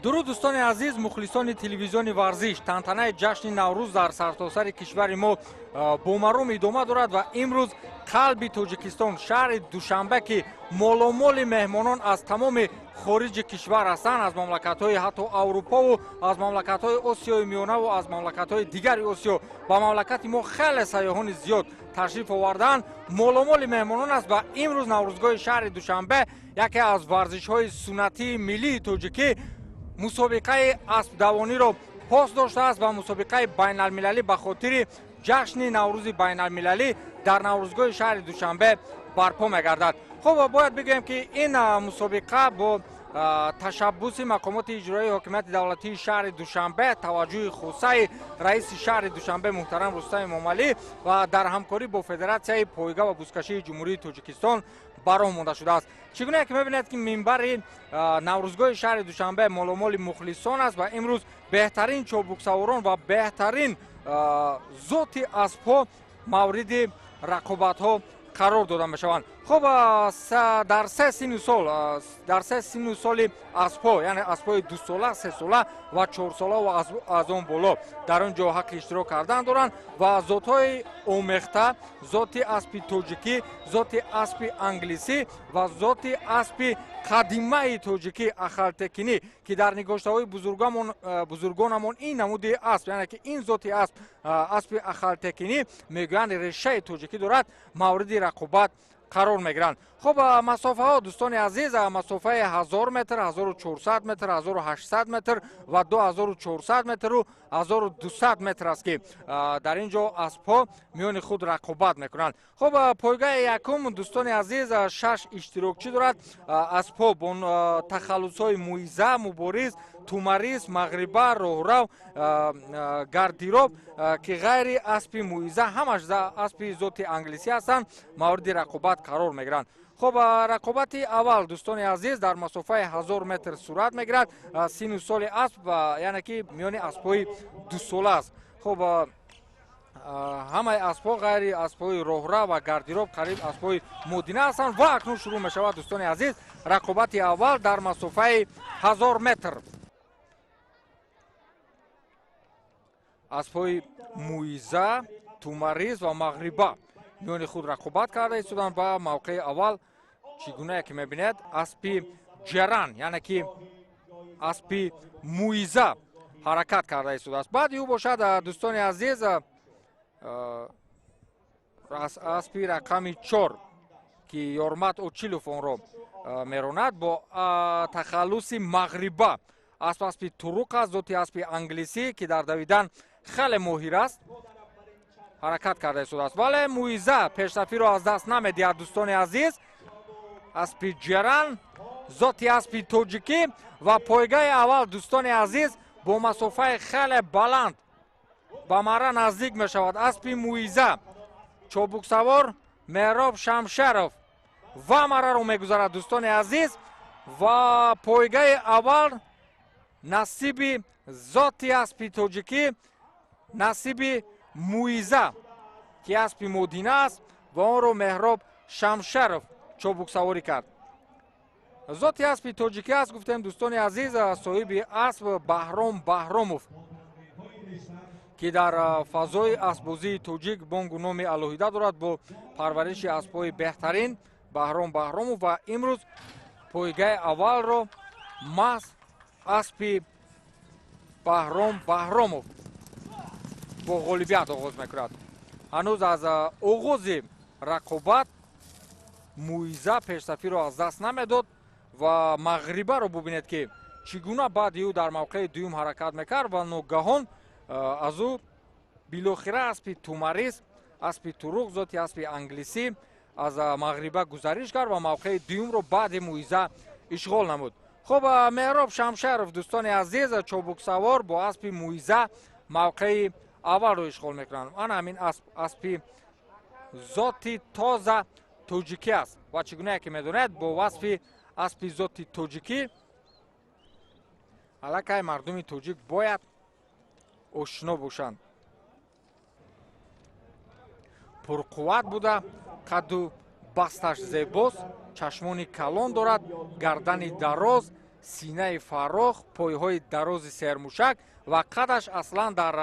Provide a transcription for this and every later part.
Дуруд, дӯстони азиз, мухлисони телевизиони варзиш. Тантанаи ҷашни Наврӯз дар сартосари кишвари мо бомарум идома дорад ва имрӯз қалби Тоҷикистон, шаҳри Душанбе, ки моломоли меҳмонон аз тамоми хориҷи кишвар ҳастанд, аз мамлакатҳои ҳатто Аврупову аз мамлакатҳои Осиёи Миёнаву аз мамлакатҳои дигари Осиё ба мамлакати мо хеле сайёҳони зиёд ташриф овардаанд, моломоли меҳмонон аст ва имрӯз наврӯзгоҳи шаҳри Душанбе яке аз варзишҳои суннатии миллии тоҷикӣ, мусобиқаи аспдавониро пос доштааст ва мусобиқаи байналмилалӣ ба хотири ҷашни Наврӯзи байналмилалӣ дар наврӯзгоҳи шаҳри Душанбе барпо мегардад. Хуб, бояд бигӯем, ки ин мусобиқа бо ташаббуси мақомоти иҷроии ҳокимияти давлатии шаҳри Душанбе, таваҷҷӯҳи хусаи раиси шаҳри Душанбе муҳтарам Рустам Эмомалӣ ва дар ҳамкорӣ бо Федератсияи пойга ва бузкашии Ҷумҳурии Тоҷикистон ба роҳ монда шудааст. Чӣ гуна ки мебинед, ки минбари наврӯзгоҳи шаҳри Душанбе моломоли мухлисон аст ва имрӯз беҳтарин чобуксаворон ва беҳтарин зоти аспҳо мавриди рақобатҳо қарор дода мешаванд. Хуб, дар се синну сол, дар се синну соли аспҳо, яъне аспҳои дусола, сесола ва чорсола ва аз он боло дар он ҷо ҳаққи иштирок кардан доранд ва зотҳои омехта, зоти аспи тоҷикӣ, зоти аспи англисӣ ва зоти аспи қадимаи тоҷикӣ ахалтекинӣ, ки дар нигоштаҳои бузургонамон ин намуди асп, яъне ки ин зоти асп, аспи ахалтекинӣ мегӯянд, решаи тоҷикӣ дорад, мавриди рақобат қарор мегиранд. Хуб, масофаҳо, дӯстони азиз, масофаи 1000 метр, 1400 метр, 1800 метр ва 2400 метру 1200 метр аст, ки дар ин ҷо аспҳо миёни худ рақобат мекунанд. Хуб, пойгаи якум, дӯстони азиз, шаш иштирокчӣ дорад. Аспҳо бо тахаллусҳои Муиза, Мубориз, Тумарис, Мағриба, Роҳрав, Гардироб, ки ғайри аспи Муиза ҳамаш аспи зоти англисӣ ҳастанд, мавриди рақобат қарор мегиранд. Хуб, рақобати аввал, дӯстони азиз, дар масофаи 1000 метр сурат мегирад. Синну соли асп, яъне ки миёни аспҳои дусола аст. Хуб, ҳамаи аспҳо ғайри аспҳои Роҳрав ва Гардироб қариб аспҳои модина ҳастанд ва акнун шурӯъ мешавад, дӯстони азиз, рақобати аввал дар масофаи 1000 метр. Аспҳои Муиза, Тумарис ва Мағриба миёни худ рақобат карда истоданд ва мавқеи аввал, чӣ гунае ки мебинед, аспи Ҷаран, яъне ки аспи Муиза ҳаракат карда истодааст. Баъди ӯ бошад, дӯстони азиз, аспи рақами 4, ки Ёрмат Очилов онро меронад бо тахаллуси Мағриба. Асп аспи туруқ аст, зоти аспи англисӣ, ки дар давидан хеле моҳир аст, ҳаракат карда истодааст. Вале Муиза пешсафиро аз даст намедиҳад, дӯстони азиз. Аспи Ҷаран, зоти аспи тоҷикӣ ва пойгаи аввал, дӯстони азиз, бо масофаи хеле баланд ба мара наздик мешавад аспи Муиза. Чобуксавор Меҳроб Шамшеров ва мараро мегузарад, дӯстони азиз, ва пойгаи аввал насиби зоти аспи тоҷикӣ, насиби Муиза, ки аспи модина аст ва онро Меҳроб Шамшеров чобуксаворӣ кард. Зоти аспи тоҷикӣ аст, гуфтем, дӯстони азиз, соҳиби асп Баҳром Баҳромов, ки дар фазои аспбозии тоҷик бонгу номи алоҳида дорад бо парвариши аспҳои беҳтарин Баҳром Баҳромов ва имрӯз пойгаи аввалро маҳз аспи Баҳром Баҳромов бо ғолибият оғоз мекунад. Ҳанӯз аз оғози рақобат Муиза пешсафиро аз даст намедод ва Мағрибаро бубинед, ки чӣ гуна баъди ӯ дар мавқеи дуюм ҳаракат мекард ва ногаҳон аз ӯ билохира аспи Тумарис, аспи туруқ, зоти аспи англисӣ аз Мағриба гузариш кард ва мавқеи дуюмро баъди Муиза ишғол намуд. Хуб, Меҳроб Шамшеров, дӯстони азиз, чобуксавор бо аспи Муиза мавқеи аввалро ишғол мекунанд. Ана ҳамин асп аспи зоти тоза тоҷикӣ аст ва чӣ гунае ки медонед, бо васфи аспи зоти тоҷикӣ аллакай мардуми тоҷик бояд ошно бошанд. Пурқувват буда, қадду басташ зебост, чашмони калон дорад, гардани дароз, Синаи фарох, пойҳои дарози сермушак ва қадаш аслан дар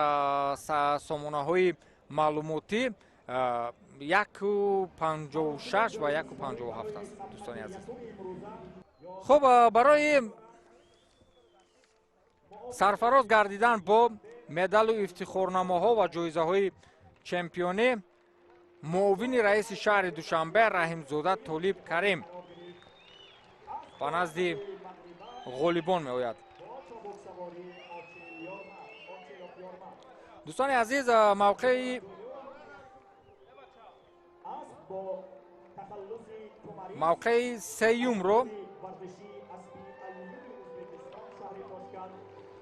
сомонаҳои маълумотӣ 1,56 ва 1,57 аст, дӯстони азиз. Хуб, барои сарфароз гардидан бо медалу ифтихорномаҳо ва ҷоизаҳои чемпионӣ муовини раиси шаҳри Душанбе Раҳимзода Толиб Карим ба назди ғолибон меояд. Дӯстони азиз, мавқеи сеюмро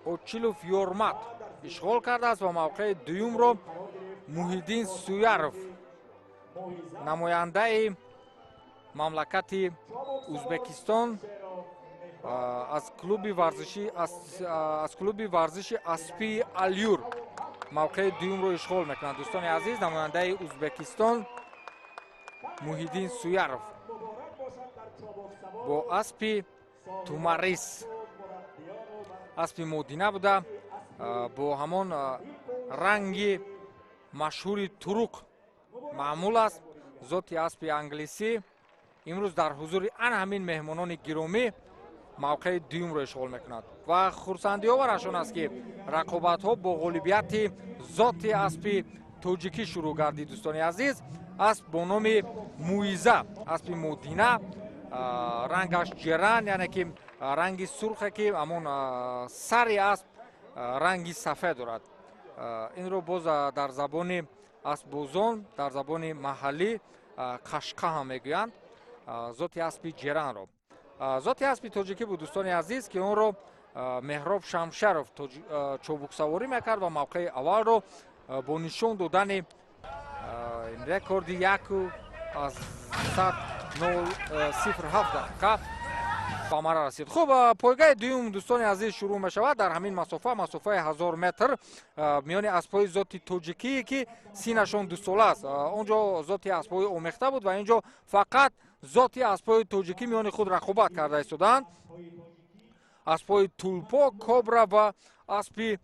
Очилов Ёрмат ишғол кардааст ва мавқеи дуюмро Муҳиддин Суяров, намояндаи мамлакати Узбекистон, аз клуби варзиши аспии Алюр мавқеи дуюмро ишғол мекунад. Дӯстони азиз, намояндаи Узбекистон Муҳиддин Суяров бо аспи Тумарис, аспи модина буда, бо ҳамон ранги машҳури туруқ маъмул аст, зоти аспи англисӣ, имрӯз дар ҳузури ана ҳамин меҳмонони гиромӣ мавқеи дуюмро ишғол мекунад. Ва хурсандиовараш он аст, ки рақобатҳо бо ғолибияти зоти аспи тоҷикӣ шурӯъ гардид. Дӯстони азиз, асп бо номи Муиза, аспи модина, рангаш ҷеран, яъне ки ранги сурхе, ки ҳамон сари асп ранги сафед дорад. Инро боз дар забони аспбозон, дар забони маҳаллӣ қашқа ҳам мегӯянд, зоти аспи ҷеранро. Зоти аспи тоҷикӣ буд, дӯстони азиз, ки онро Меҳроб Шамшаров чобуксаворӣ мекард ва мавқеи аввалро бо нишон додани рекорди 1:07 дақиқа ба мара расид. Хуб, пойгаи дуюм, дӯстони азиз, шурӯъ мешавад дар ҳамин масофа, масофаи 1000 метр, миёни аспҳои зоти тоҷикие, ки синашон дусола аст. Он ҷо зоти аспҳои омехта буд ва ин ҷо фақат зоти аспҳои тоҷикӣ миёни худ рақобат карда истодаанд. Аспҳои Тулпо, Кобра ва аспи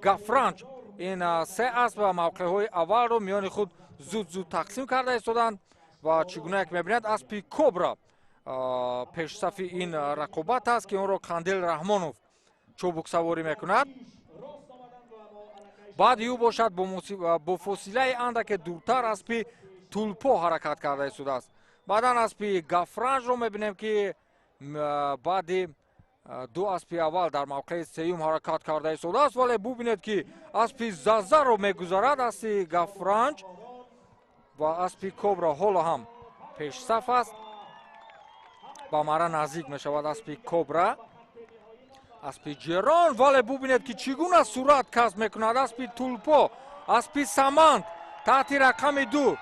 Гафранҷ. Ин се асп ва мавқеъҳои аввалро миёни худ зуд-зуд тақсим карда истодаанд ва чӣ гуна як мебинад, аспи Кобра пешсафи ин рақобат аст, ки онро Қандил Раҳмонов чобуксаворӣ мекунад. Баъди ӯ бошад бо фосилаи андаке дуртар аспи Тулпо ҳаракат карда истодааст. Баъдан аспи Гафранҷро мебинем, ки баъди ду аспи аввал дар мавқеи сеюм ҳаракат карда истодааст, вале бубинед, ки аспи Зазаро мегузарад аспи Гафранҷ ва аспи Кобра ҳоло ҳам пешсаф аст. Ба мара наздик мешавад аспи Кобра, аспи Ҷерон, вале бубинед, ки чӣ гуна сурат касб мекунад аспи Тулпо, аспи Саманд таҳти рақами 2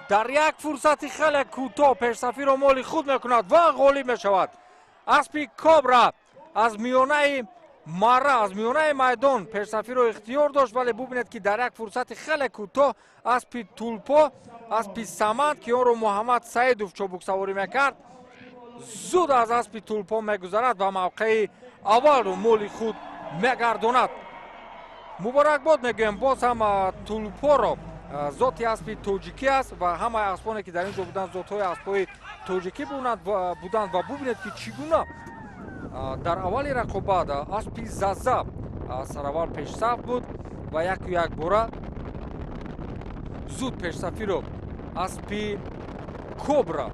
дар як фурсати хеле кӯтоҳ пешсафиро моли худ мекунад ва ғолиб мешавад. Аспи Кобра аз миёнаи мара, аз миёнаи майдон пешсафиро ихтиёр дошт, вале бубинед, ки дар як фурсати хеле кӯтоҳ аспи Тулпо, аспи Саманд, ки онро Муҳаммад Саидов чобуксаворӣ мекард, зуд аз аспи Тулпо мегузарад ва мавқеи аввалро моли худ мегардонад. Муборакбод мегӯем боз ҳам Тулпоро. Зоти аспи тоҷикӣ аст ва ҳамаи аспоне, ки дар ин ҷо буданд, зотҳои аспҳои тоҷикӣ буданд. Ва бубинед, ки чӣ гуна дар аввали рақобат аспи Заза сараввал пешсаф буд ва яку якбора зуд пешсафиро аспи Кобра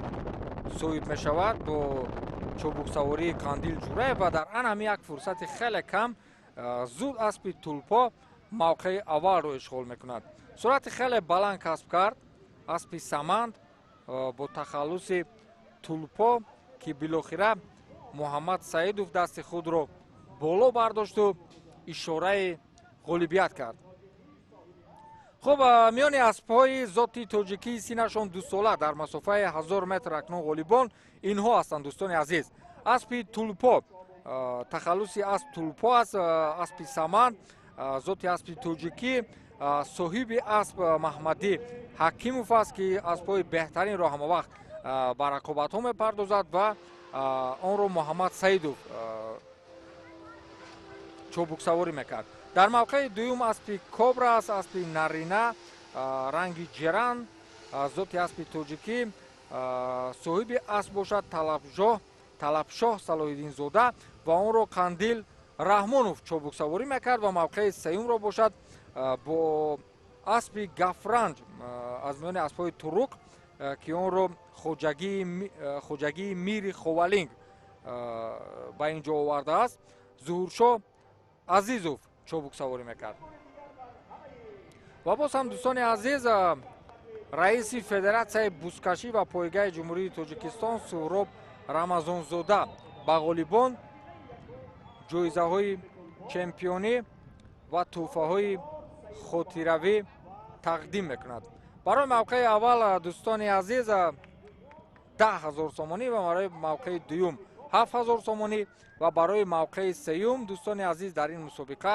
соҳиб мешавад бо чобуксавории Қандил Ҷураев ва дар ан ҳамин як фурсати хеле кам зуд аспи Тулпо мавқеи аввалро ишғол мекунад. Суръати хеле баланд касб кард аспи Саманд бо тахаллуси Тулпо, ки билохира Муҳаммад Саидов дасти худро боло бардошту ишораи ғолибият кард. Хуб, миёни аспҳои зоти тоҷикии синашон дусола дар масофаи 1000 метр акнун ғолибон инҳо ҳастанд, дӯстони азиз. Аспи Тулпо, тахаллуси асп Тулпо аст, аспи Саманд, зоти аспи тоҷикӣ, соҳиби асп Маҳмадӣ Ҳакимов аст, ки аспҳои беҳтаринро ҳамавақт ба рақобатҳо мепардозад ва онро Муҳаммад Саидов чобуксаворӣ мекард. Дар мавқеи дуюм аспи кобра аст, аспи нарина ранги ҷеран, зоти аспи тоҷикӣ, соҳиби асп бошад Талабшоҳ Салоҳиддинзода ва онро Қандил Раҳмонов чобуксаворӣ мекард ва мавқеи сеюмро бошад бо аспи гафранҷ аз миёни аспҳои туруқ, ки онро хоҷагии мири Ховалинг ба ин ҷо овардааст, Зуҳуршоҳ Азизов чобуксаворӣ мекард. Ва боз ҳам, дӯстони азиз, раиси Федератсияи бузкашӣ ва пойгаи Ҷумҳурии Тоҷикистон Суҳроб Рамазонзода ба ғолибон ҷоизаҳои чемпионӣ ва тӯҳфаҳои хотиравӣ тақдим мекунад. Барои мавқеи аввал, дӯстони азиз, 10 000 сомонӣ ва барои мавқеи дуюм 7000 сомонӣ ва барои мавқеи сеюм, дӯстони азиз, дар ин мусобиқа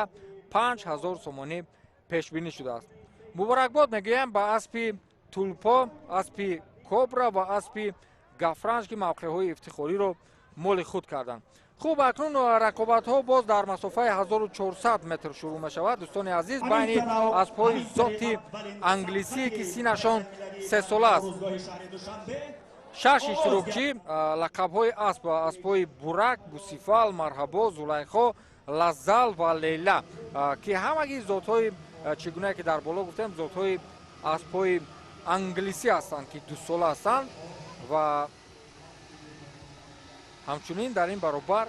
5000 сомонӣ пешбинӣ шудааст. Муборакбод мегӯям ба аспи Тулпо, аспи Кобра ва аспи Гафранж, ки мавқеъҳои ифтихориро моли худ карданд. Хуб, акнун рақобатҳо боз дар масофаи 1400 метр шурӯъ мешавад, дӯстони азиз, байни аспҳои зоти англисӣ, ки синашон 3 сола аст. Шаш иштирокчӣ, лақабҳои асп аспҳои Бурак, Бусифал, Марҳабо, Зулайхо, Лаззал ва Лейла, ки ҳамагӣ зотҳои, чӣ гунае ки дар боло гуфтем, зотҳои аспҳои англисӣ ҳастанд, ки 2 сола ҳастанд. Ва ҳамчунин дар ин баробар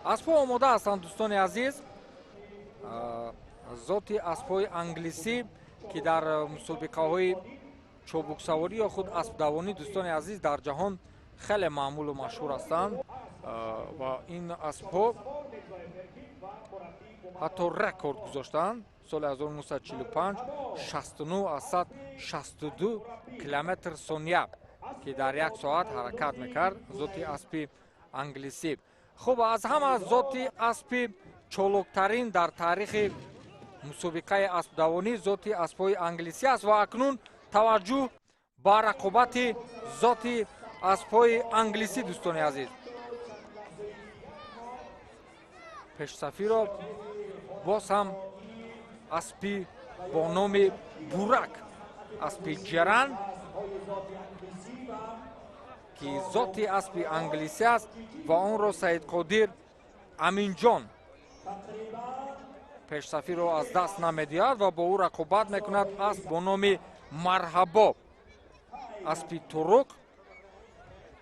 аспҳо омода ҳастанд, дӯстони азиз. Зоти аспҳои англисӣ, ки дар мусобиқаҳои чобуксаворӣ ё худ аспдавонӣ, дӯстони азиз, дар ҷаҳон хеле маъмулу машҳур ҳастанд ва ин аспҳо ҳатто рекорд гузоштаанд: соли 1945 69,62 километр сония, ки дар як соат ҳаракат мекард зоти аспи англисӣ. Хуб, аз ҳама зоти аспи чолоктарин дар таърихи мусобиқаи аспдавонӣ зоти аспҳои англисӣ аст. Ва акнун таваҷҷӯҳ ба рақобати зоти аспҳои англисӣ, дӯстони азиз. Пешсафиро боз ҳам аспи бо номи Бурак, аспи ҷеран, ки зоти аспи англисӣ аст ва онро Саидқодир Аминҷон пешсафиро аз даст намедиҳад ва бо ӯ рақобат мекунад асп бо номи Марҳабо, аспи турук,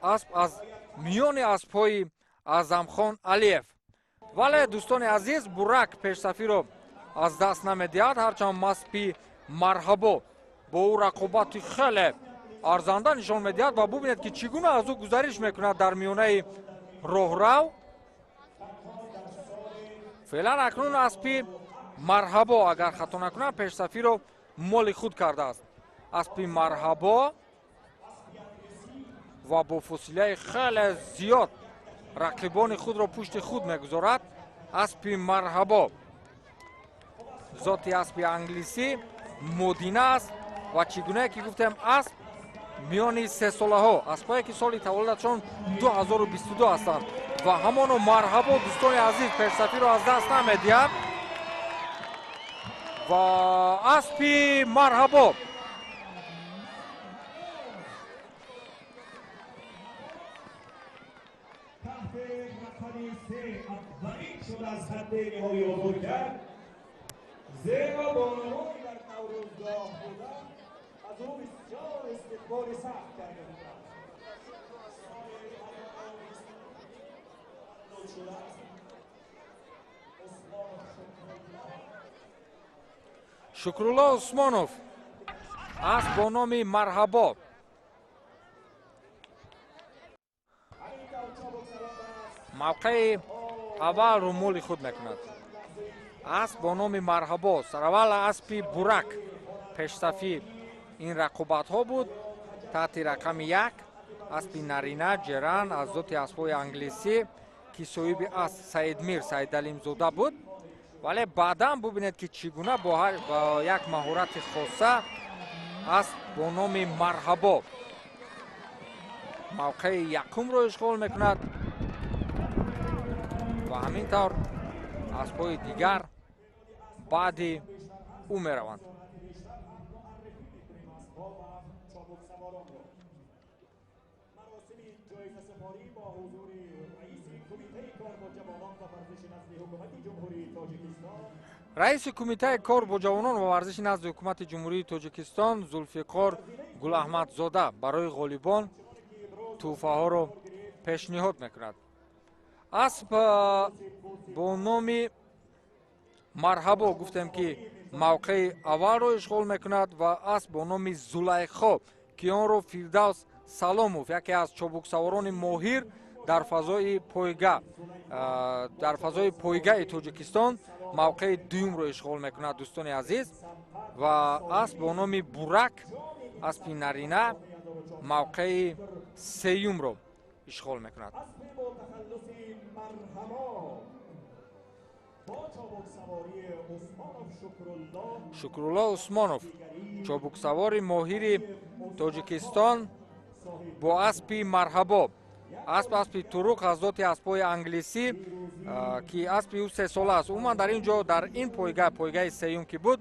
асп аз миёни аспҳои Аъзамхон Алиев. Вале, дӯстони азиз, Бурак пешсафиро аз даст намедиҳад, ҳарчанд аспи Марҳабо бо ӯ рақобати хеле арзанда нишон медиҳад. Ва бубинед, ки чӣ гуна аз ӯ гузариш мекунад дар миёнаи роҳрав. Феълан акнун аспи Марҳабо, агар хато накунам, пешсафиро моли худ кардааст аспи Марҳабо ва бо фосилаи хеле зиёд рақибони худро пушти худ мегузорад. Аспи Марҳабо зоти аспи англисӣ, модина аст ва чӣ гунае ки гуфтем, асп миёни 3 солаҳо, аспҳое ки соли таваллудашон 2022 ҳастанд. Ва ҳамоно Марҳабо, дӯстони азиз, пешсафиро аз даст намедиҳад ва аспи Марҳабо تحت رقم 3 اولین شد از خط نهایی عبور کرد، زیرا بانوانی در نوروزگاه بودند از او بسیار استقبال سخت کرده بودند. سال 2022 شده است. عثمان شکرالله. Шукрулло Усмонов, асп бо номи Марҳабо. Мавқеи аввалро моли худ мекунад асп бо номи Марҳабо. Сараввал аспи Бурак пешсафи ин рақобатҳо буд таҳти рақами 1, аспи нарина ҷеран аз зоти аспҳои англисӣ, ки соҳиби асп Саидмир Саидалимзода буд. Вале баъдан бубинед, ки чӣ гуна бо як маҳорати хоса асп бо номи Марҳабо мавқеи якумро ишғол мекунад ва ҳамин тавр аспҳои дигар баъди ӯ мераванд. Раиси Кумитаи кор бо ҷавонон ва варзиши назди Ҳукумати Ҷумҳурии Тоҷикистон Зулфиқор Гулаҳмадзода барои ғолибон тӯҳфаҳоро пешниҳод мекунад. Асп бо номи Марҳабо гуфтем, ки мавқеи аввалро ишғол мекунад ва асп бо номи Зулайхо, ки онро Фирдавс Саломов, яке аз чобуксаворони моҳир дар фазои пойга, дар фазои пойгаи Тоҷикистон, мавқеи дуюмро ишғол мекунад, дӯстони азиз. Ва асп бо номи Бурак, аспи нарина, мавқеи сеюмро ишғол мекунад. Шукрулло Усмонов, чобуксавори моҳири Тоҷикистон, бо аспи Марҳабо. Асп аспи туруқ аз зоти аспҳои англисӣ, ки аспи ӯ сесола аст. Умуман, дар ин ҷо, дар ин пойга, пойгаи сеюм ки буд,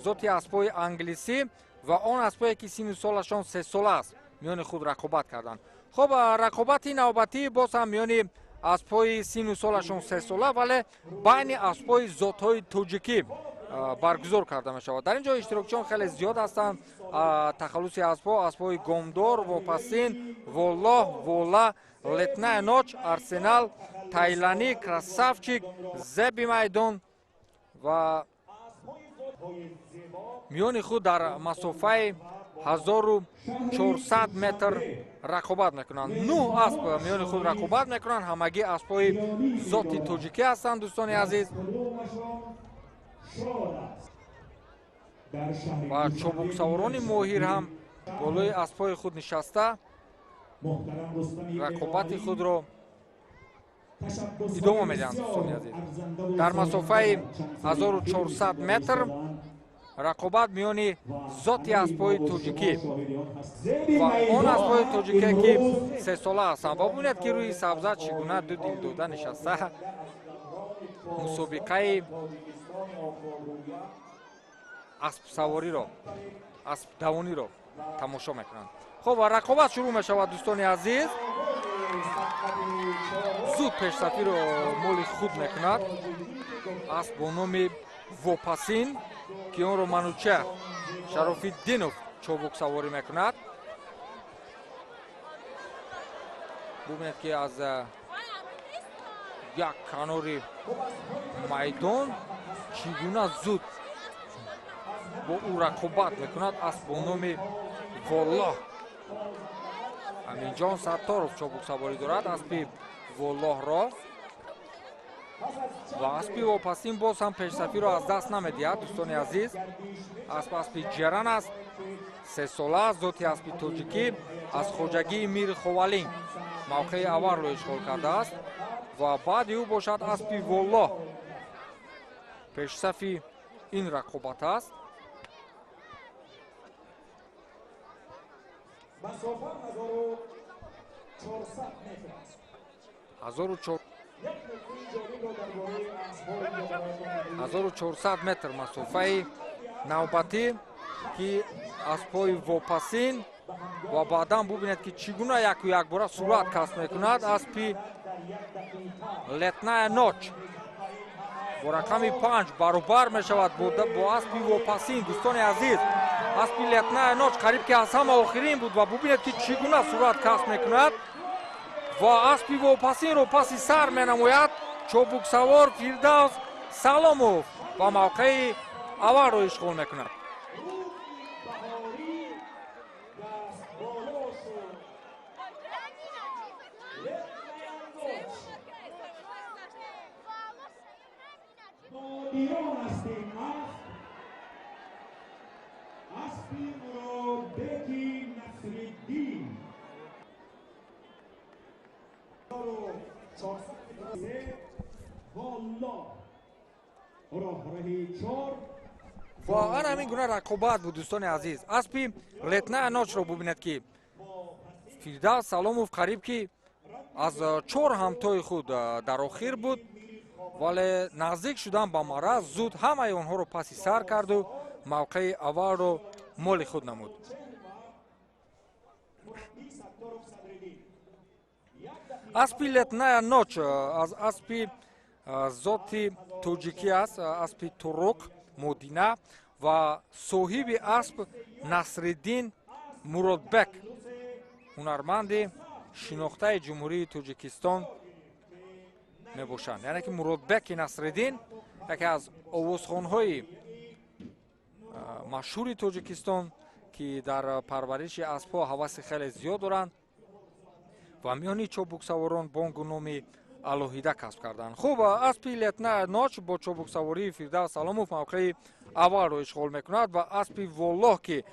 зоти аспҳои англисӣ ва он аспҳое, ки синну солашон сесола аст, миёни худ рақобат карданд. Хуб, рақобати навбатӣ боз ҳам миёни аспҳои синну солашон сесола, вале байни аспҳои зотҳои тоҷикӣ баргузор карда мешавад. Дар ин ҷо иштирокчиён хеле зиёд ҳастанд. Тахаллуси аспҳо: аспҳои Гомдор, Вопасин, Воллоҳ, Вола, Летная ночь, Арсенал, Тайланӣ, Красавчик, Зеби майдон ва миёни худ дар масофаи 1400 метр рақобат мекунанд. Нӯҳ асп миёни худ рақобат мекунанд. Ҳамагӣ аспҳои зоти тоҷикӣ ҳастанд, дӯстони азиз. Ва чобуксаворони моҳир ҳам болои аспҳои худ нишаста рақобати худро идома медиҳанд, дӯстони азиз. Дар масофаи 1400 метр рақобат миёни зоти аспҳои тоҷикӣ ва он аспҳои тоҷике, ки сесола ҳастанд. Ва бубинед, ки рӯи сабза чӣ гуна ду дилдода нишаста мусобиқаи аспсавориро, аспдавониро тамошо мекунанд. Хуб, рақобат шурӯъ мешавад, дӯстони азиз. Зуд пешсафиро моли худ мекунад асп бо номи Вопасин, ки онро Мануча Шарофиддинов чобуксаворӣ мекунад. Бубинед, ки аз як канори майдон чӣ гуна зуд бо ӯ рақобат мекунад асп бо номи Воллоҳ. Аминҷон Сатторов чобуксаворӣ дорад аспи Воллоҳро ва аспи Вопасин боз ҳам пешсафиро аз даст намедиҳад, дӯстони азиз. Асп аспи ҷеран аст, сесола, зоти аспи тоҷикӣ, аз хоҷагии Мири Ховалинг мавқеи аввалро ишғол кардааст ва баъди ӯ бошад аспи Воллоҳ пешсафи ин рақобат аст. 1400 метр масофаи навбатӣ, ки аспҳои Вопасин ва баъдан бубинед, ки чӣ гуна яку якбора суръат касб мекунад аспи Летная ночь. Бо рақами 5 баробар мешавад бо аспи Вопасин. Дӯстони азиз, аспи Летная ночь қариб ки аз ҳама охирин буд ва бубинед, ки чӣ гуна суръат касб мекунад ва аспи Вопасинро паси сар менамояд чобуксавор Фирдавс Саломов ва мавқеи аввалро ишғол мекунад. Ва ана ҳамин гуна рақобат буд, дӯстони азиз. Аспи Летная Ночро бубинед, ки Фирдавс Саломов қариб ки аз чор ҳамтои худ дар охир буд, вале наздик шудан ба мараз зуд ҳамаи онҳоро паси сар карду мавқеи аввалро моли худ намуд. Аспи Летная Ноч аз аспи зоти тоҷикӣ аст, аспи туруқ модина ва соҳиби асп Насриддин Муродбек, ҳунарманди шинохтаи Ҷумҳурии Тоҷикистон мебошанд. Яъне ки Муродбеки Насриддин яке аз овозхонҳои машҳури Тоҷикистон, ки дар парвариши аспҳо ҳаваси хеле зиёд доранд ва миёни чобуксаворон бонгу номи алоҳида касб карданд. Хуб, аспи Летная Ноч бо чобуксавории Фирдавс Саломов мавқеи аввалро ишғол мекунад ва аспи Воллоҳ, ки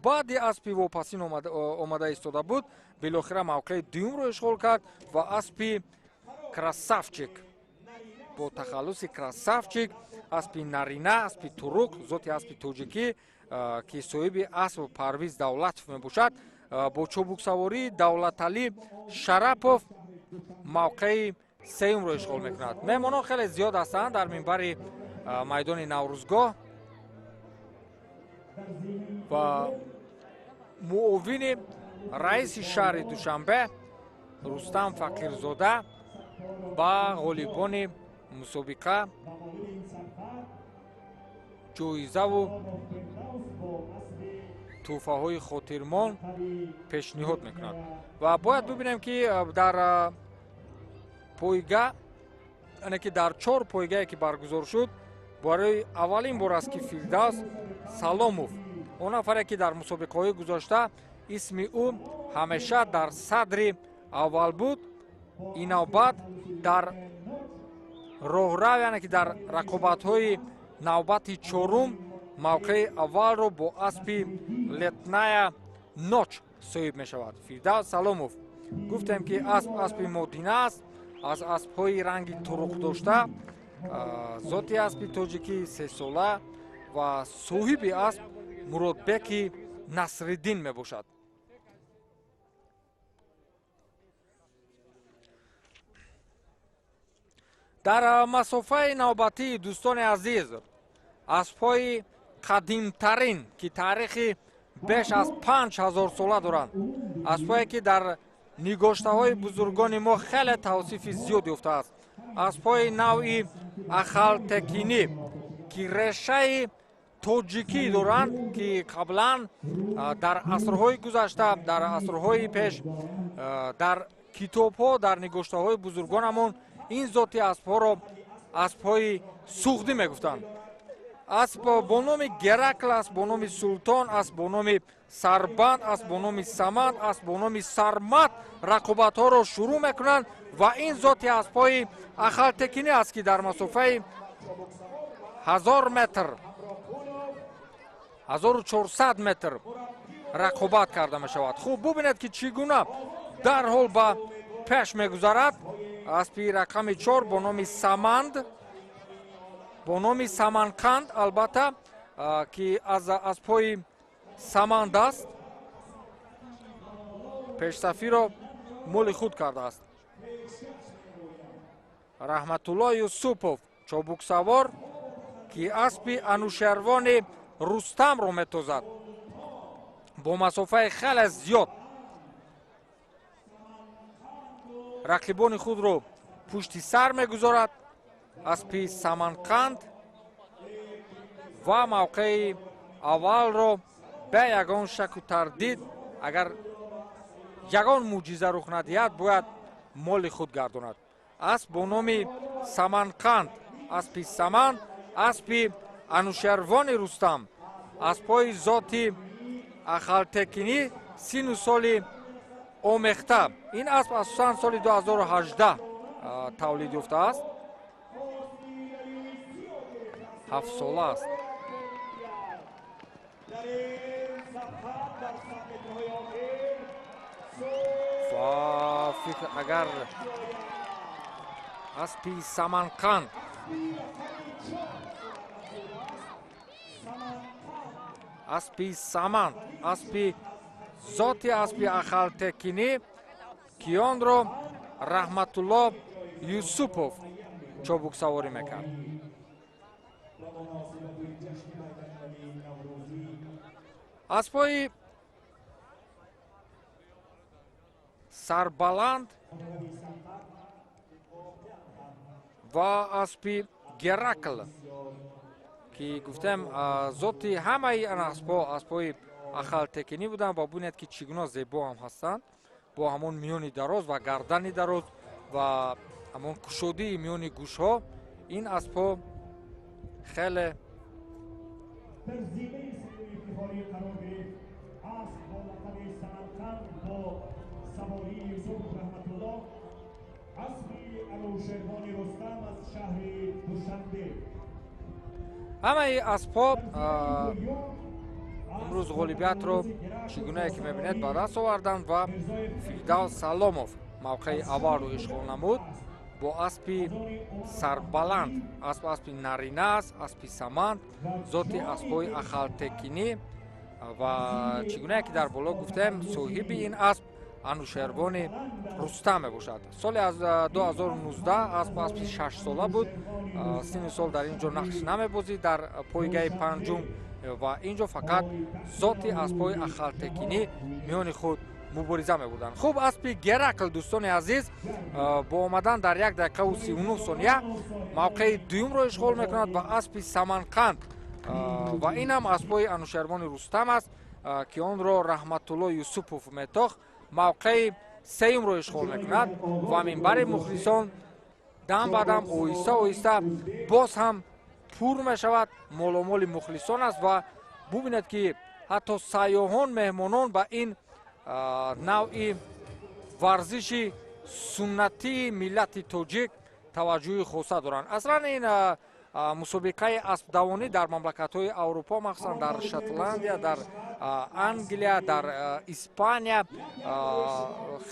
баъди аспи вопасин омада истода буд, билохира мавқеи дуюмро ишғол кард ва аспи Красавчик бо тахаллуси Красавчик, аспи нарина, аспи туруқ, зоти аспи тоҷикӣ, ки соҳиби асп Парвиз Давлатов мебошад, бо чобуксавории Давлаталӣ Шарапов мавқеи сеюмро ишғол мекунад. Меҳмонон хеле зиёд ҳастанд дар минбари майдони Наврӯзгоҳ ва муовини раиси шаҳри Душанбе Рустам Фақирзода ба ғолибони мусобиқа ҷоизаву тӯҳфаҳои хотирмон пешниҳод мекунад. Ва бояд бибинем, ки дар пойга, яъне ки дар чор пойгае ки баргузор шуд, барои аввалин бор аст, ки Фирдавс Саломов, он нафаре ки дар мусобиқаҳои гузашта исми ӯ ҳамеша дар садри аввал буд, ин навбат дар роҳрав, яъне ки дар рақобатҳои навбати чорум мавқеи аввалро бо аспи Летная Ноч соҳиб мешавад. Фирдавс Саломов, гуфтем, ки асп аспи модина аст, аз аспҳои ранги туруқ дошта, зоти аспи тоҷикӣ, сесола ва соҳиби асп Муродбеки Насриддин мебошад. Дар масофаи навбатии, дӯстони азиз, аспҳои қадимтарин, ки таърихи беш аз 5000 сола доранд, аспҳое ки дар нигоштаҳои бузургони мо хеле тавсифи зиёд ёфтааст, аспҳои навъи ахалтекинӣ, ки решаи тоҷикӣ доранд, ки қаблан дар асрҳои гузашта, дар асрҳои пеш, дар китобҳо, дар нигоштаҳои бузургонамон ин зоти аспҳоро аспҳои суғдӣ мегуфтанд. Асп бо номи Геракл, асп бо номи Султон, асп бо номи Сарбанд, асп бо номи Саманд, асп бо номи Сармат рақобатҳоро шурӯъ мекунанд ва ин зоти аспҳои ахалтекинӣ аст, ки дар масофаи 1000 метр, 1400 метр рақобат карда мешавад. Хуб, бубинед, ки чӣ гуна дарҳол ба пеш мегузарад аспи рақами 4 бо номи Саманд, бо номи Саманқанд, албатта, ки аз аспҳои Саманд аст, пешсафиро моли худ кардааст. Раҳматулло Юсупов, чобуксавор, ки аспи Анушервони Рустамро метозад, бо масофаи хеле зиёд рақибони худро пушти сар мегузорад аспи Саманқанд ва мавқеи аввалро бе ягон шаку тардид, агар ягон мӯъҷиза рух надиҳад, бояд моли худ гардонад. Асп бо номи Саманқанд, аспи Саманд, аспи Анушервони Рустам, аспҳои зоти ахалтекинӣ, сину соли омехта. Ин асп асосан соли 2018 тавлид ёфтааст, ҳафтсола аст. Ва фикр, агар аспи Саманқанд Аспи Саманд, аспи зоти аспи Ахалтекинӣ, ки онро Раҳматулло Юсупов чобуксаворӣ мекард. Аспҳои Сарбаланд ва аспи Геракл, ки гуфтем, зоти ҳамаи ан аспҳо аспҳои Ахалтекинӣ буданд ва бубинед, ки чӣ гуна зебо ҳам ҳастанд, бо ҳамон миёни дароз ва гардани дароз ва ҳамон кушодии миёни гӯшҳо. Ин аспҳо хеле در زینه سوم افتخاری قرار گرفت اسب با لقب سمرقند با سواری یوسف رحمت الله، اسب انوشیروان رستم از شهر دوشنبه. Ҳамаи аспҳо имрӯз ғолибиятро, чӣ гунае ки мебинед, ба даст оварданд ва Фирдавс Саломов мавқеи аввалро ишғол намуд бо аспи Сарбаланд. Асп аспи нарина аст, аспи Саманд, зоти аспҳои Ахалтекинӣ ва чӣ гунае ки дар боло гуфтем, соҳиби ин асп Анушервони Рустам мебошад. Соли аз 2019 асп аспи шашсола буд. Синни сол дар ин ҷо нақш намебозид дар пойгаи панҷум ва ин ҷо фақат зоти аспҳои Ахалтекинӣ миёни худ мубориза мебурданд. Хуб, аспи Геракл, дӯстони азиз, бо омадан дар 1 дақиқаву 39 сония мавқеи дуюмро ишғол мекунад ва аспи Саманқанд, ва ин ҳам аспҳои Анушервони Рустам аст, ки онро Раҳматулло Юсупов метохт, мавқеи сеюмро ишғол мекунад ва минбари мухлисон дам ба дам, оҳиста оҳиста боз ҳам пур мешавад, моломоли мухлисон аст ва бубинед, ки ҳатто сайёҳон, меҳмонон ба ин навъи варзиши суннатии миллати тоҷик таваҷҷӯҳи хоса доранд. Аслан ин мусобиқаи аспдавонӣ дар мамлакатҳои Аврупо, махсусан дар Шотландия, дар Англия, дар Испания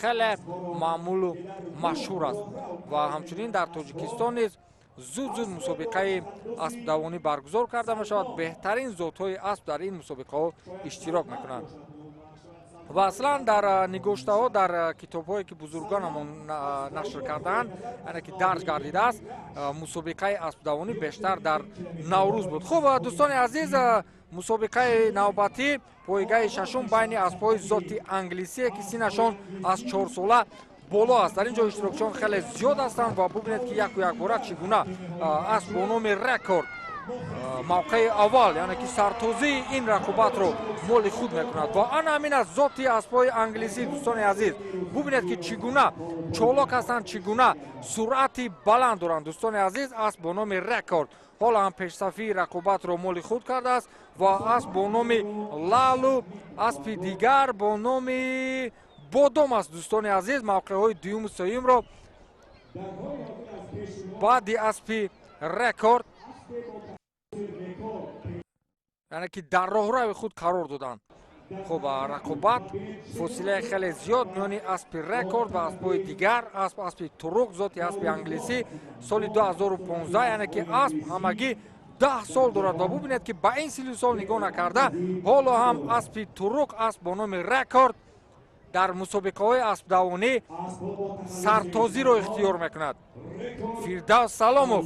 хеле маъмулу машҳур аст ва ҳамчунин дар Тоҷикистон низ зуд зуд мусобиқаи аспдавонӣ баргузор карда мешавад. Беҳтарин зотҳои асп дар ин мусобиқаҳо иштирок мекунанд ва аслан дар нигоштаҳо, дар китобҳое, ки бузургонамон нашр кардаанд, яъне ки дарҷ гардидааст, мусобиқаи аспдавонӣ бештар дар Наврӯз буд. Хуб, дӯстони азиз, мусобиқаи навбатӣ, пойгаи шашум, байни аспҳои зоти англисие, ки синашон аз 4 сола боло аст. Дар ин ҷо иштирокчиён хеле зиёд ҳастанд ва бубинед, ки яку якбора чӣ гуна асп бо номи Рекорд мавқеи аввал, яъне ки сартозии ин рақобатро моли худ мекунад. Ва ана ҳамин аст зоти аспҳои англисӣ. Дӯстони азиз, бубинед, ки чӣ гуна чолок ҳастанд, чӣ гуна суръати баланд доранд. Дӯстони азиз, асп бо номи Рекорд ҳоло ҳам пешсафии рақобатро моли худ кардааст ва асп бо номи Лалу, аспи дигар бо номи Бодом аст. Дӯстони азиз, мавқеъҳои дуюму сеюмро баъди аспи Рекорд, яъне ки дар роҳрави худ қарор доданд. Хуб, рақобат, фосилаи хеле зиёд миёни аспи Рекорд ва аспҳои дигар. Асп аспи Туруқ, зоти аспи англисӣ, соли 2015, яъне ки асп ҳамагӣ 10 сол дорад ва бубинед, ки ба ин синну сол нигоҳ накарда, ҳоло ҳам аспи Туруқ, асп бо номи Рекорд дар мусобиқаҳои аспдавонӣ сартозиро ихтиёр мекунад. Фирдавс Саломов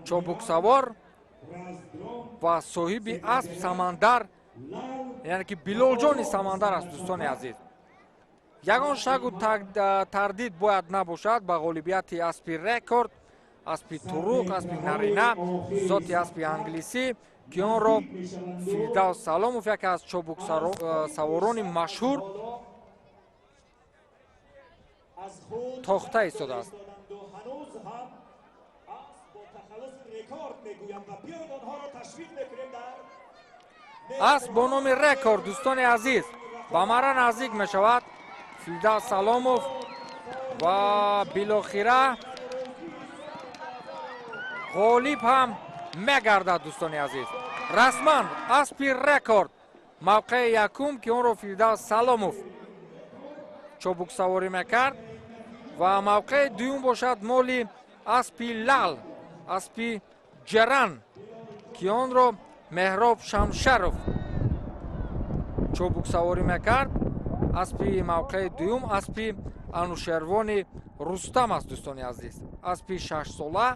чобуксавор ва соҳиби асп Самандар, яъне ки Билолҷони Самандар аст. Дӯстони азиз, ягон шаку тардид бояд набошад ба ғолибияти аспи Рекорд, аспи Туруқ, аспи нарина, зоти аспи англисӣ, ки онро Фирдавс Саломов, яке аз чобуксаворони машҳур, тохта истодааст. Ҳанӯз ҳам асп бо тахаллуси Рекорд мегӯям ва биёед, онҳоро ташвиқ мекунем дар Асп бо номи Рекорд, дӯстони азиз, ба мара наздик мешавад Фирдавс Саломов ва билохира ғолиб ҳам мегардад. Дӯстони азиз, расман аспи Рекорд мавқеи якум, ки онро Фирдавс Саломов чобуксаворӣ мекард, ва мавқеи дуюм бошад моли аспи Лал, аспи Ҷеран, ки онро Меҳроб Шамшаров чобуксаворӣ мекард. Аспи мавқеи дуюм аспи Анушервони Рустам аст, дӯстони азиз, аспи шашсола,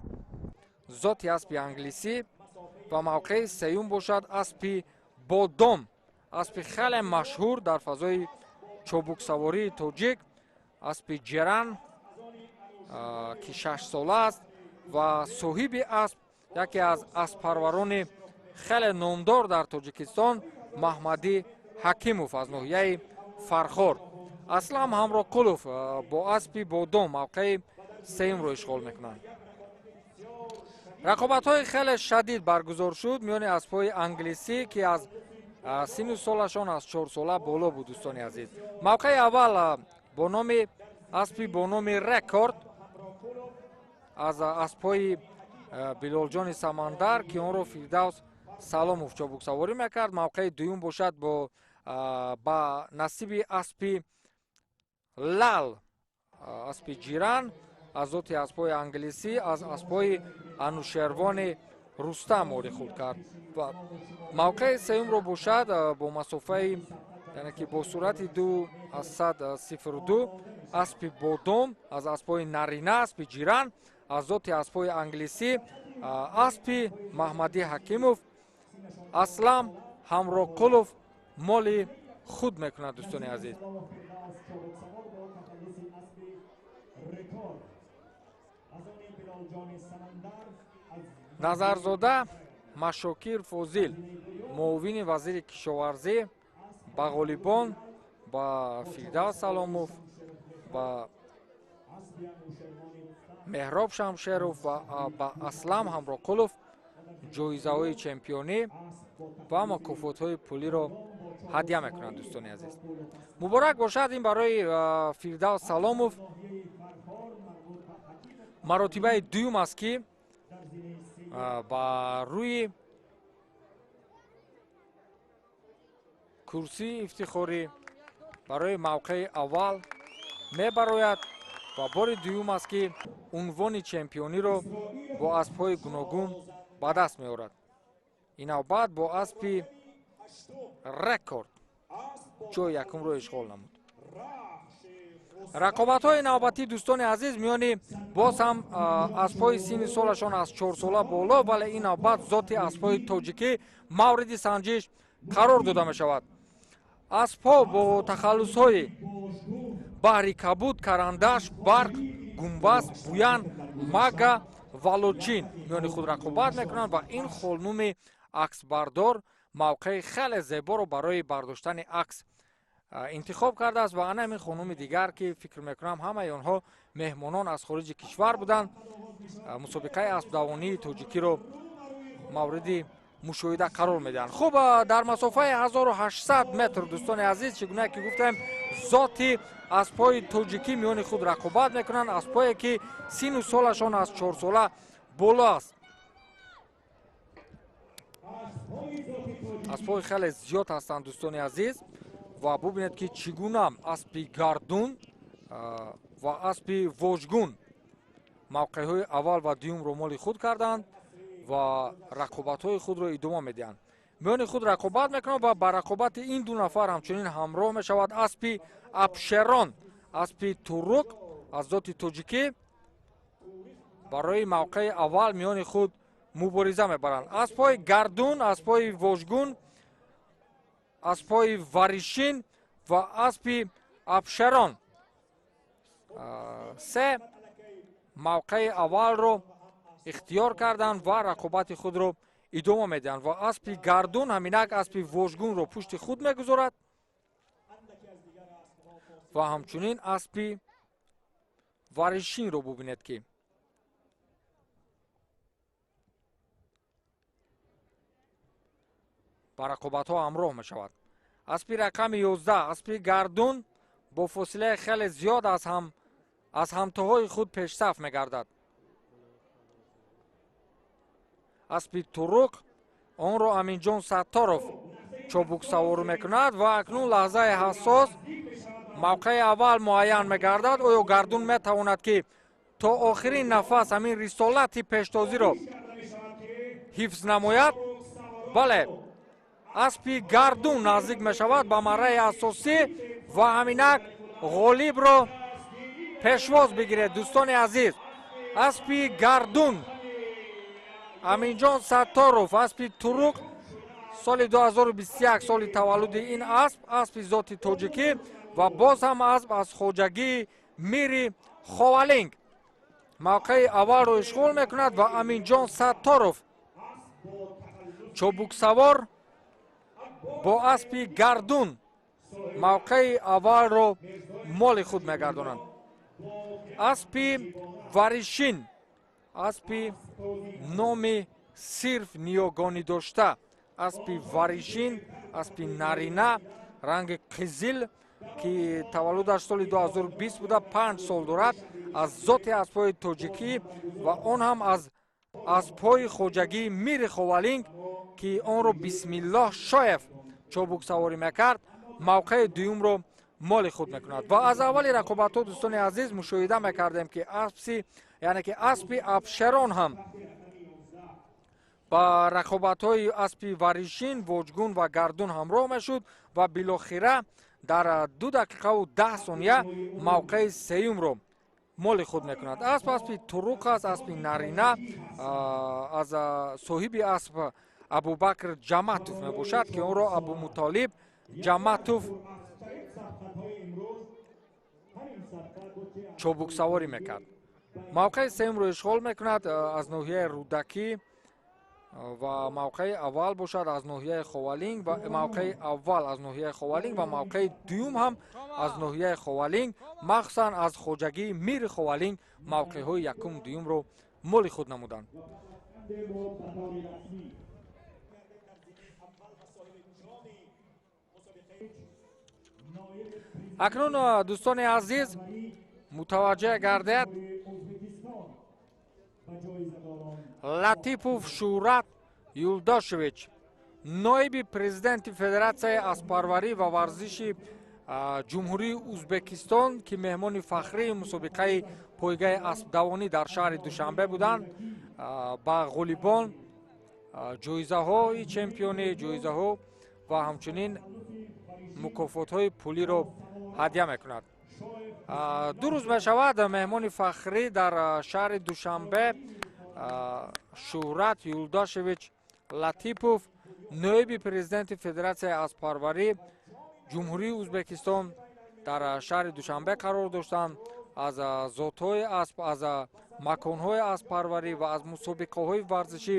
зоти аспи англисӣ. Ва мавқеи сеюм бошад аспи Бодом, аспи хеле машҳур дар фазои чобуксавории тоҷик, аспи Ҷеран, ки шашсола аст ва соҳиби асп яке аз асппарварони хеле номдор дар Тоҷикистон Маҳмадӣ Ҳакимов аз ноҳияи Фархор. Аслам Ҳамроқулов бо аспи Бодом мавқеи сеюмро ишғол мекунанд. Рақобатҳои хеле шадид баргузор шуд миёни аспҳои англисӣ, ки аз синну солашон аз 4 сола боло буд, дӯстони азиз. Мавқеи аввал бо номи аспи бо номи Рекорд аз аспҳои Билолҷони Самандар, ки онро Фирдавс Саломов чобуксаворӣ мекард. Мавқеи дуюм бошад ба насиби аспи Лал, аспи Ҷиран аз зоти аспҳои англисӣ, аз аспҳои Анушервони Рустам ори худ кард. Ва мавқеи сеюмро бошад бо масофаи, яъне ки бо суръати 2,02 аспи Бодом аз аспҳои нарина, аспи Ҷиран аз зоти аспҳои англисӣ, аспи Маҳмадӣ Ҳакимов Аслам Ҳамроқулов моли худ мекунад, дӯстони азиз. Назарзода Машокир Фозил, муовини вазири кишоварзӣ, ба ғолибон, ба Фирдавс Саломов, ба Меҳроб Шамшеров ва ба Аслам Ҳамроқулов ҷоизаҳои чемпионӣ ва мукофотҳои пулиро ҳадя мекунанд, дӯстони азиз. Муборак бошад ин барои Фирдавс Саломов. Маротибаи дуюм аст, ки ба рӯи курсии ифтихорӣ барои мавқеи аввал мебарояд ва бори дуюм аст, ки унвони чемпиониро бо аспҳои гуногун ба даст меорад. Ин навбат бо аспи Рекорд ҷои якумро ишғол намуд. Рақобатҳои навбатӣ, дӯстони азиз, миёни боз ҳам аспҳои синни солашон аз 4 сола боло, вале ин навбат зоти аспҳои тоҷикӣ мавриди санҷиш қарор дода мешавад. Аспҳо бо тахаллусҳои Баҳри Кабуд, Карандаш, Барқ, Гумбаз, Буян, Мага ва Лочин миёни худ рақобат мекунанд ва ин холнуми аксбардор мавқеи хеле зеборо барои бардоштани акс интихоб кардааст. Ва ана ҳамин хонуми дигар, ки фикр мекунам, ҳамаи онҳо меҳмонон аз хориҷи кишвар буданд, мусобиқаи аспдавонии тоҷикиро мавриди мушоҳида қарор медиҳанд. Хуб, дар масофаи 1800 метр, дӯстони азиз, чӣ гуна ки гуфтем, зоти аспҳои тоҷикӣ миёни худ рақобат мекунанд, аспҳое ки синну солашон аз 4 сола боло аст. Аспҳои хеле зиёд ҳастанд, дӯстони азиз. Ва бубинед, ки чӣ гуна аспи Гардун ва аспи Вожгун мавқеъҳои аввал ва дуюмро моли худ карданд ва рақобатҳои худро идома медиҳанд, миёни худ рақобат мекунанд. Ва ба рақобати ин ду нафар ҳамчунин ҳамроҳ мешавад аспи Абшерон, аспи Туруқ аз зоти тоҷикӣ. Барои мавқеи аввал миёни худ мубориза мебаранд аспҳои Гардун, аспҳои Вожгун, аспҳои Варишин ва аспи Абшерон. Се мавқеи аввалро ихтиёр карданд ва рақобати худро идома медиҳанд. Ва аспи Гардун ҳаминак аспи Вожгунро пушти худ мегузорад ва ҳамчунин аспи Варишинро бубинед, ки ба рақобатҳо ҳамроҳ мешавад. Аспи рақами 11, аспи Гардун, бо фосилаи хеле зиёд аз ҳамтоҳои худ пешсаф мегардад. Аспи Туруқ, онро Аминҷон Сатторов чобуксаворӣ мекунад. Ва акнун лаҳзаи ҳассос, мавқеи аввал муайян мегардад. Оё Гардун метавонад, ки то охирин нафас ҳамин рисолати пештозиро ҳифз намояд? Бале, аспи Гардун наздик мешавад ба марраи асосӣ ва ҳаминак ғолибро пешвоз бигиред, дӯстони азиз. Аспи Гардун, Аминҷон Сатторов, аспи Туруқ, соли 2021 соли таваллуди ин асп, аспи зоти тоҷикӣ ва боз ҳам асп аз хоҷагии мири Ховалинг мавқеи аввалро ишғол мекунад ва Аминҷон Сатторов чобуксавор бо аспи Гардун мавқеи аввалро моли худ мегардонанд. Аспи Варишин, аспи номи сирф ниёгонӣ дошта, аспи Варишин, аспи нарина ранги қизил, ки таваллудаш соли 2020 буда, 5 сол дорад, аз зоти аспҳои тоҷикӣ ва он ҳам аз аспҳои хоҷагии мири Ховалинг, ки онро Бисмиллоҳ Шоев чобуксаворӣ мекард, мавқеи дуюмро моли худ мекунад. Ва аз аввали рақобатҳо, дӯстони азиз, мушоҳида мекардем, ки аспси, яъне ки аспи Абшерон ҳам ба рақобатҳои аспи Варишин, Воҷгун ва Гардун ҳамроҳ мешуд ва билохира дар 2 дақиқаву 10 сония мавқеи сеюмро моли худ мекунад. Асп аспи Туруқ аст, аспи нарина, аз соҳиби асп Абубакр Ҷаматов мебошад, ки онро Абумутолиб Ҷаматов чобуксаворӣ мекард. Мавқеи сеюмро ишғол мекунад аз ноҳияи Рӯдакӣ ва мавқеи аввал бошад аз ноҳияи Ховалинг ва мавқеи аввал аз ноҳияи Ховалинг ва мавқеи дуюм ҳам аз ноҳияи Ховалинг, махсусан аз хоҷагии мири Ховалинг мавқеъҳои якум дуюмро моли худ намуданд. Акнун, дӯстони азиз, мутаваҷҷеҳ гардед, Латипов Шӯҳрат Юлдошевич, ноиби президенти Федератсияи аспарварӣ ва варзиши Ҷумҳурии Узбекистон, ки меҳмони фахрии мусобиқаи пойгаи аспдавонӣ дар шаҳри Душанбе буданд, ба ғолибон ҷоизаҳои чемпионӣ, ҷоизаҳо ва ҳамчунин мукофотҳои пулиро ҳадя мекунад. 2 рӯз мешавад меҳмони фахрӣ дар шаҳри Душанбе Шӯҳрат Юлдошевич Латипов, ноиби президенти Федератсияи аспарварӣ Ҷумҳурии Узбекистон дар шаҳри Душанбе қарор доштанд. Аз зотҳои асп, аз маконҳои аспарварӣ ва аз мусобиқаҳои варзишӣ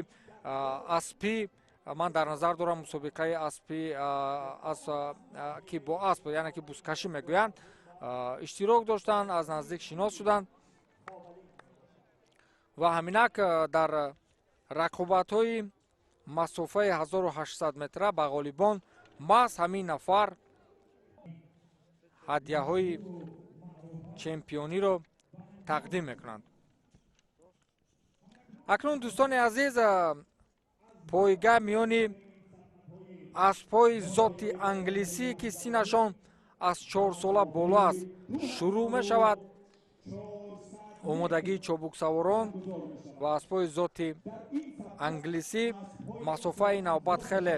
аспӣ, ман дар назар дорам мусобиқаи аспӣ, ки бо асп, яъне ки бузкашӣ мегӯянд, иштирок доштанд, аз наздик шинос шуданд ва ҳаминак дар рақобатҳои масофаи 1800 метра ба ғолибон маҳз ҳамин нафар ҳадяҳои чемпиониро тақдим мекунанд. Акнун, дӯстони азиз, пойга миёни аспҳои зоти англисӣ, ки синашон аз 4 сола боло аст, шурӯъ мешавад. Омодагии чобуксаворон ва аспҳои зоти англисӣ. Масофаи навбат хеле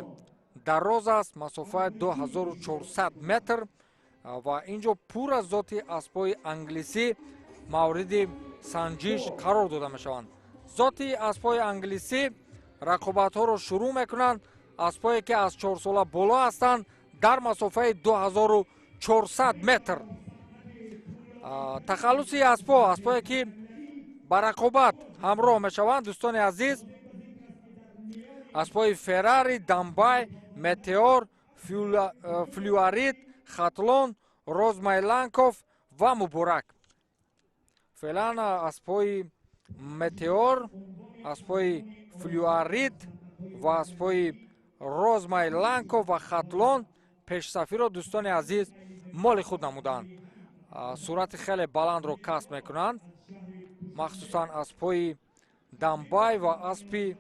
дароз аст, масофаи 2400 метр ва инҷо пур аз зоти аспҳои англисӣ мавриди санҷиш қарор дода мешаванд. Зоти аспҳои англисӣ рақобатҳоро шурӯъ мекунанд. Аспҳое ки аз 4 сола боло ҳастанд дар масофаи 2400 метр. Тахаллуси аспҳо, аспҳое ки ба рақобат ҳамроҳ мешаванд, дӯстони азиз, аспҳои Феррари, Дамбай, Метеор, Флюарит, Хатлон, Розмайланков ва Муборак. Феълан аспҳои Метеор, аспҳои Флюарит ва аспҳои Розмайланков ва Хатлон пешсафиро, дӯстони азиз, моли худ намуданд. Суръати хеле баландро касб мекунанд, махсусан аспҳои Дамбай ва аспи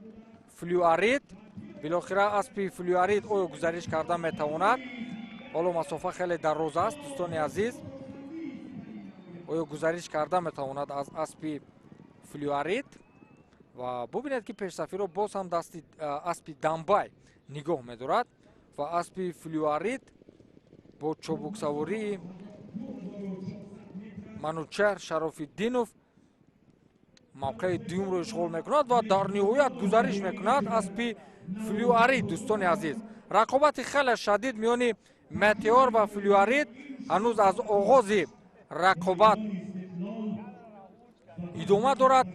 Флюарит. Билохира аспи Флюарит оё гузариш карда метавонад? Ҳоло масофа хеле дароз аст, дӯстони азиз. Оё гузариш карда метавонад аз аспи Флюарит? Ва бубинед, ки пешсафиро боз ҳам дасти аспи Дамбай нигоҳ медорад ва аспи Флюарит бо чобуксавории Манучеҳр Шарофиддинов мавқеи дуюмро ишғол мекунад ва дар ниҳоят гузариш мекунад аспи Флюарит. Дӯстони азиз, рақобати хеле шадид миёни Метеор ва Флюарит ҳанӯз аз оғози рақобат идома дорад.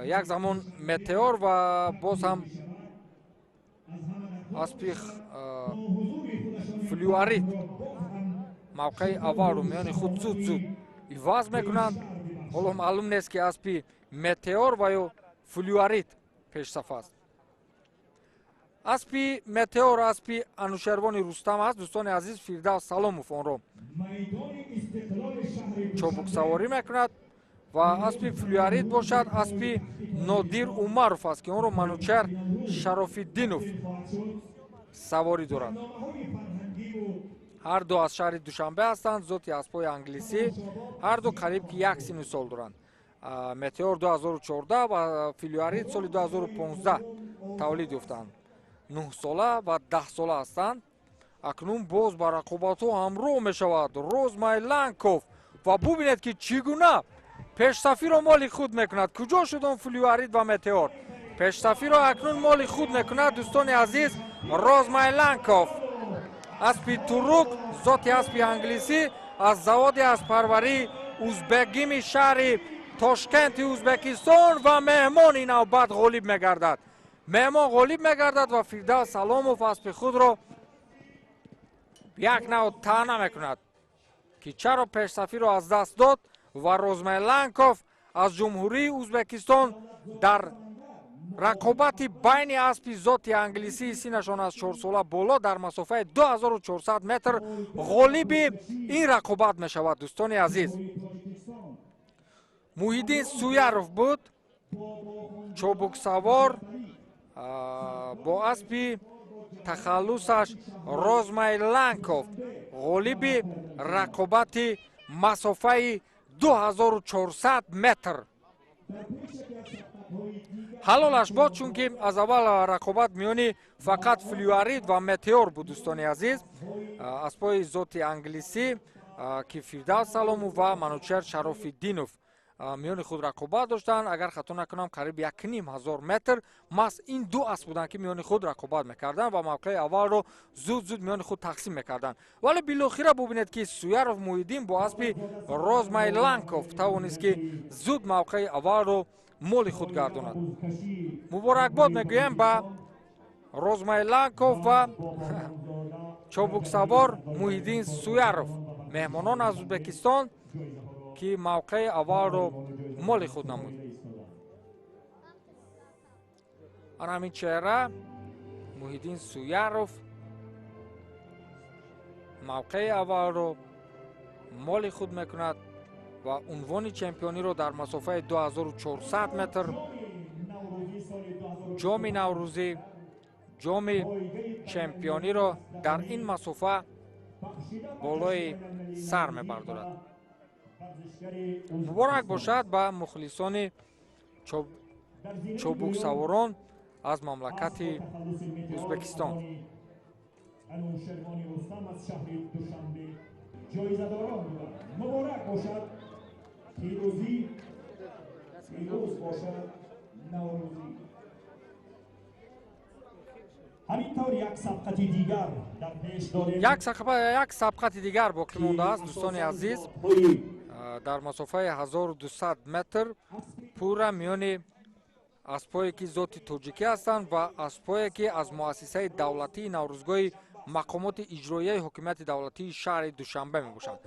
Як замон Метеор ва боз ҳам аспи Флюарит мавқеи аввалро миёни худ зуд зуд иваз мекунанд. Ҳоло маълум нест, ки аспи Метеор ва ё Флюарит пешсаф аст. Аспи Метеор аспи Анушервони Рустам аст, дӯстони азиз. Фирдавс Саломов онро чобуксаворӣ мекунад ва аспи Флюарит бошад, аспи Нодир Умаров аст, ки онро Манучеҳр Шарофиддинов саворӣ дорад. Ҳар ду аз шаҳри Душанбе ҳастанд, зоти аспҳои англисӣ. Ҳар ду қариб ки як сину сол доранд. Метеор 2014 ва Флюарит соли 2015 тавлид ёфтанд, 9-сола ва 10-сола ҳастанд. Акнун боз ба рақобатҳо ҳамроҳ мешавад Розмайланков ва бубинед, ки чӣ гуна пешсафиро моли худ мекунад. Куҷо шуд он Флюарит ва Метеор? Пешсафиро акнун моли худ мекунад, дӯстони азиз, Розмайланков, аспи турук, зоти аспи англисӣ аз заводи аспарварии Узбекгими шаҳри Тошкенти Узбекистон. Ва меҳмон ин навбат ғолиб мегардад. Меҳмон ғолиб мегардад ва Фирдавс Саломов аспи худро як нав таъна мекунад, ки чаро пешсафиро аз даст дод. Ва Розмайланков аз Ҷумҳурии Узбекистон дар рақобати байни аспи зоти англисии синашон аз 4-сола боло дар масофаи 2400 метр ғолиби ин рақобат мешавад. Дӯстони азиз, Муҳиддин Суяров буд чобуксавор бо аспи тахаллусаш Розмайланков, ғолиби рақобати масофаи 2400 метр. Ҳалолаш бод, чунки аз аввал рақобат миёни фақат Флюарит ва Метеор буд. Дӯстони азиз, аспҳои зоти англисӣ, ки Фирдавс Саломов ва Манучеҳр Шарофиддинов миёни худ рақобат доштанд, агар хато накунам, қариб 1500 метр маҳз ин ду асп буданд, ки миёни худ рақобат мекарданд ва мавқеи аввалро зуд зуд миёни худ тақсим мекарданд. Вале билохира бубинед, ки Суяров Муҳиддин бо аспи Розмайланков тавонист, ки зуд мавқеи аввалро моли худ гардонад. Муборакбод мегӯем ба Розмайланков ва чобуксавор Муҳиддин Суяров, меҳмонон аз Узбекистон, ки мавқеи аввалро моли худ намуд. Ана ҳамин чеҳра, Муҳиддин Суяров мавқеи аввалро моли худ мекунад ва унвони чемпиониро дар масофаи 2400 метр, ҷоми наврӯзӣ, ҷоми чемпиониро дар ин масофа болои сар мебардорад. Муборак бошад ба мухлисони чобуксаворон аз мамлакати Узбекистон. Анушервони Рустам аз шаҳри Душанбе ҷоизадорон буданд. Муборак бошад пирӯзӣ, пирӯз бошад наврӯзӣ. Ҳамин тавр як сабқати дигар дар пеш дорем. Як сабқати дигар боқӣ мондааст, дӯстони азиз, дар масофаи 1200 метр пурра миёни аспҳое, ки зоти тоҷикӣ ҳастанд ва аспҳое, ки аз муассисаи давлатии Наврӯзгоҳи мақомоти иҷроияи ҳокимияти давлатии шаҳри Душанбе мебошанд.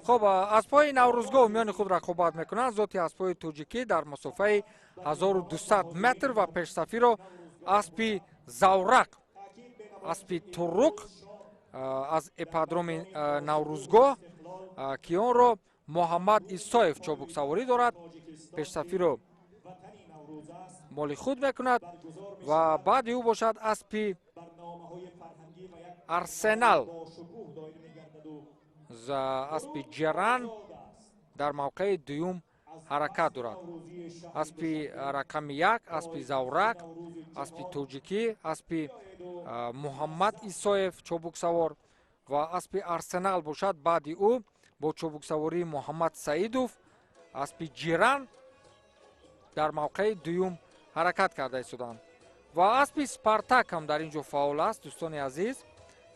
Хуб, аспҳои Наврӯзгоҳ миёни худ рақобат мекунанд, зоти аспҳои тоҷикӣ дар масофаи 1200 метр ва пешсафиро аспи Заврақ, аспи турук аз ипподроми Наврӯзгоҳ, ки онро Муҳаммад Исоев чобуксаворӣ дорад, пешсафиро моли худ мекунад ва баъди ӯ бошад аспи Арсенал, аспи Ҷеран дар мавқеи дуюм Ҳаракат дорад аспи рақами 1, аспи Заврак, аспи тоҷикӣ, аспи Муҳаммад Исоев чобуксавор, ва аспи Арсенал бошад, баъди ӯ бо чобуксавории Муҳаммад Саидов аспи Ҷиран дар мавқеи дуюм ҳаракат карда истоданд. Ва аспи Спартак ҳам дар ин ҷо фаъол аст, дӯстони азиз,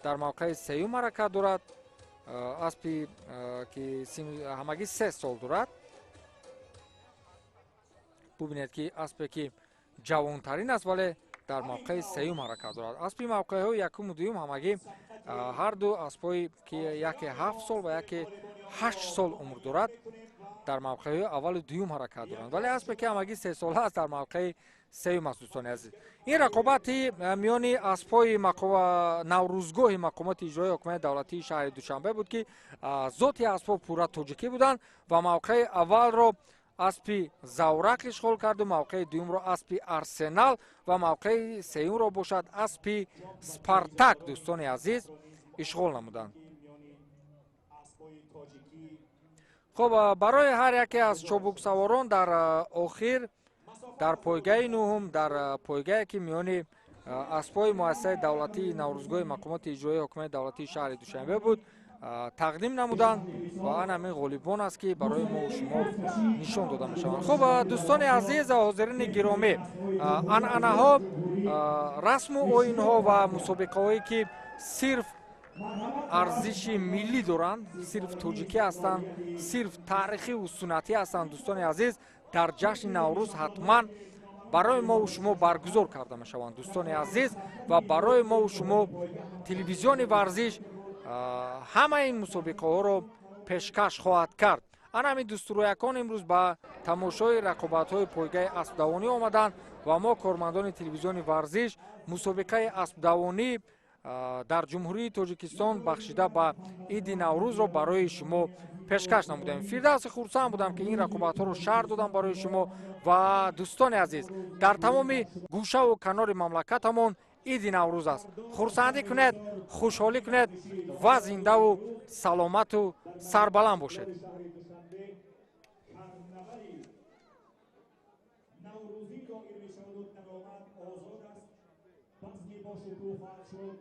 дар мавқеи сеюм ҳаракат дорад, аспи ки ҳамагӣ 3 сол дорад. Бубинед, ки аспе ки ҷавонтарин аст, вале дар мавқеи сеюм ҳаракат дорад. Аспи мавқеъҳои якуму дуюм ҳамагӣ ҳарду аспҳое ки яке 7 сол ва яке 8 сол умр дорад, дар мавқеъҳои аввалу дуюм ҳаракат доранд, вале аспе ки ҳамагӣ 3 сола аст, дар мавқеи сеюм аст. Дӯстони азиз, ин рақобати миёни аспҳои наврӯзгоҳи мақомоти иҷроии ҳокимияти давлатии шаҳри Душанбе буд, ки зоти аспҳо пурра тоҷикӣ буданд, ва мавқеи аввалро аспи Заврак ишғол карду, мавқеи дуюмро аспи Арсенал ва мавқеи сеюмро бошад аспи Спартак, дӯстони азиз, ишғол намуданд. Хуб, барои ҳар яке аз чобуксаворон дар охир, дар пойгаи нуҳум, дар пойгае ки миёни аспҳои муассисаи давлатии наврӯзгоҳи мақомоти иҷроии ҳокимияти давлатии шаҳри Душанбе буд, тақдим намуданд, ва ан ҳамин ғолибон аст, ки барои мо шумо нишон дода мешаванд. Хуб, дӯстони азиз, ҳозирини гиромӣ, анъанаҳо, расму оинҳо ва мусобиқаҳое ки сирф арзиши миллӣ доранд, сирф тоҷикӣ ҳастанд, сирф таърихиву суннатӣ ҳастанд, дӯстони азиз, дар ҷашни Наврӯз ҳатман барои мову шумо баргузор карда мешаванд, дӯстони азиз. Ва барои мову шумо телевизиони варзиш ҳамаи ин мусобиқаҳоро пешкаш хоҳад кард. Ана ҳамин дӯстурӯякон имрӯз ба тамошои рақобатҳои пойгаи аспдавонӣ омаданд, ва мо, кормандони телевизиони варзиш, мусобиқаи аспдавонӣ дар Ҷумҳурии Тоҷикистон бахшида ба иди Наврӯзро барои шумо пешкаш намудем. Фирдавси хурсанд будам, ки ин рақобатҳоро шарҳ додам барои шумо. Ва дӯстони азиз, дар тамоми гӯшаву канори мамлакатамон иди Наврӯз аст. Хурсандӣ кунед, хушҳолӣ кунед ва зиндаву саломату сарбаланд бошед. Бошукӯҳ хоҳад шуд.